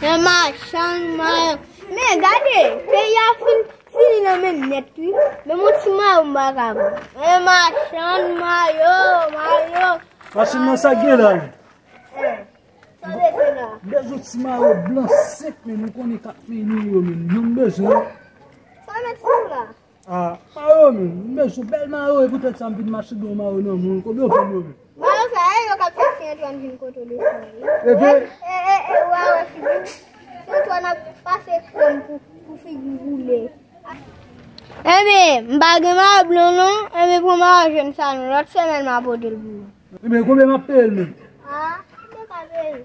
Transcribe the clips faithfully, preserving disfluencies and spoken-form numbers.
Men machann mayo. Men gade, peyi a fin fini nan men nèt wi. Men yon ti mayo m pa ka pran. Men machann mayo, mayo. Machin nan sa gen la. Eh, sa bezwen la. M bezwen ti mayo blan senk mil, ou konnen kat mil yo men. Yo m bezwen. Sa mèt sou la. Ah, mayo men, m bezwen bèl mayo, e poutèt sa m vin mache gen yon mayo nan men, konbyen w vann yo men? Mayo sa, e yo k ap fè Ti Antwàn vin kote w desann wi. E vre? E, e, e, ou a wè figi. Ti Antwàn ap pase krèm pou, pou figi boule. Enben, m pa gen mayo blan non, enben pran mayo jòn sa non, lòt semèn m a pote l pou ou. Enben, konbyen m ap peye l menm? Ah, m te ka peye l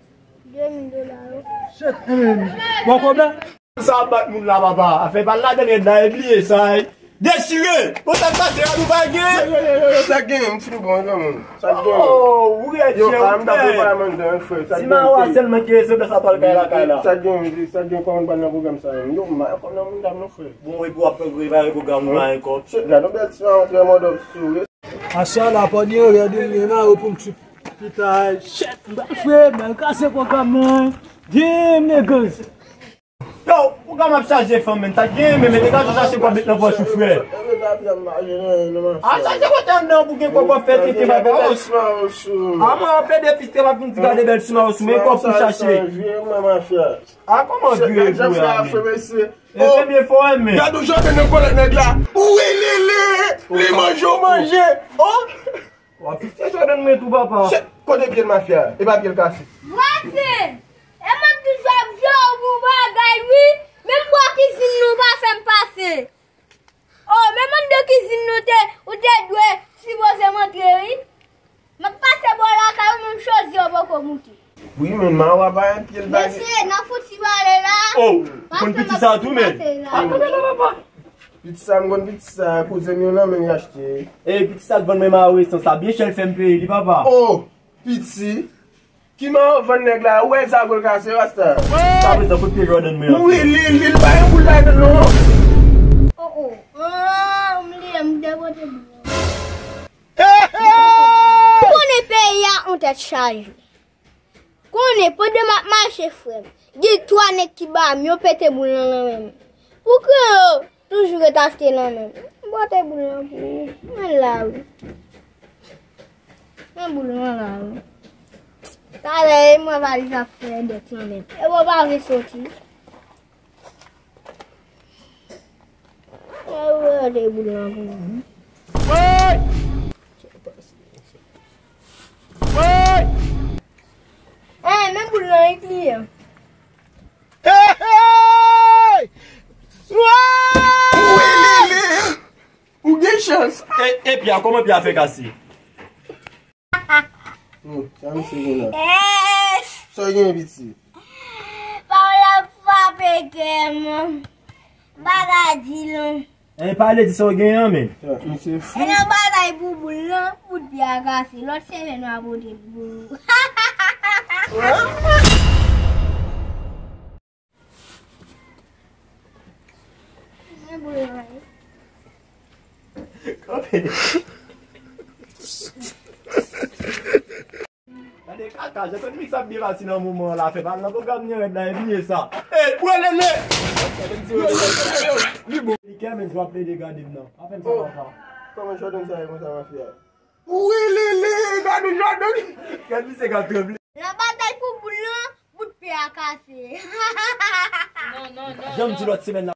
de mil dola yo. Shit, enben, bon konbyen? Sa ap bat moun la, papa. Afè pa ladan rèd la, e bliye sa, e. Dechire! Bon, sa k pase a, nou pa gen? Yo, yo, yo, yo, sa k genyen, m fin bon, granmoun. Sa k genyen? Oh, ou rèd, chè, ou pè. Ti mawa sèlman ki rezoud sa pral kay la, kay la. Sa k genyen, sa k genyen, kòman n pral nan pwogram sa menm? Yo, m pa konn nan moun dam non, frè. Bon, epi w ap prepare pwogram ou la ankò. Gade yon bèl ti mawa, trè mòdòp sou ou. Machala, pa ni rèd, ou gen mayo pou m tchoup. Pita, shit, m pral fè, m pral kase pwogram nan. Damn, niggas. Yo, pwogram ap chaje fanm, men sa gen, men, men degaje w chache kòb met nan pòch ou, frè. A chache kote anndan pou gen kòb w ap fè tete, papa. A man, pede pis te pa vin di gade bèl siman ou sou, men kòb pou chache. A kòman vire pou la, men? E premye fwa, men. Gade w Jordan nan kòlèt nèg la. Wi, li, li. Li manje, w manje. Oh. W ap fikse Jordan mwen tou, papa. Shit, kote pye l mafya? E pa pye l kase. Vwazen! E mwen toujou ap jwe w pou bagay wi. Menm bò kizin nou pa fè m pase. Oh, menm anndan kizin nou te, ou te dwe sipoze m antre wi. M ap pase bò lakay ou, menm chozye w poko moute. Wi, men mawa pa yon pye l pa gen. Mesye, n ap fouti pale la. Oh, ou konn piti sa tou, men. Pase m ap pase la. Piti sa, m konn piti sa, kouzen m yo nan men li achte. E piti sa k vann mwen mayo esans la, byen chè l fè m peye li, papa. Oh, piti. Ki mayo vann nèg la, ou wè zago l kase, rasta. Sa prezan, kote pye Jordan mwen an? Wi, li, li, li pa gen boul ladan non. Oh, oh. Oh, m li, m depote boul. Ou konnen peyi a yon tèt chaje. Konnen, pandan m ap mache, frè m, gen twa nèg ki ba m, yo pete boul nan nan men m. Pou ki yo toujou ret achte nan men m? M pote boul nan pou ou. Mwen la, wi. Mwen boul nan la, wi. Talè, e mwen valiz ap fè dèt nan men m. E mwen pa vle soti. Mwen rele boul nan pou mwen. Hey! Hey! Eh, men boul nan, e kliyan. Hey, hey! Ou gen chans. E, e pye a, kòman pye a fè kase? Hmm, sa misye gen la. Eh! Sa w gen, piti? Pawòl ap frape kè m. M pa ka di l non. Eh, pale di sa w gen an, men. Misye fou. E nan batay pou boul lan, bout pye a kase. Lòt semèn, m a pote l pou ou. Men boul lan, wi. Kanpe. Gade kaka, jan tout miks ap byen pase nan moman an la, fè pa nan pwogram ni rèd la, e bliye sa. Ey, pran lele! Li bon. Li kè men jwa plede gade m nan. Pa fè m sa papa. Kòman Jordan sa ye konsa, mafya? Wi, lele, gade Jordan. Gade misye k ap tranble. Nan batay pou boul lan, bout pye a kase. Non, non, non. Jan m di lòt semèn la.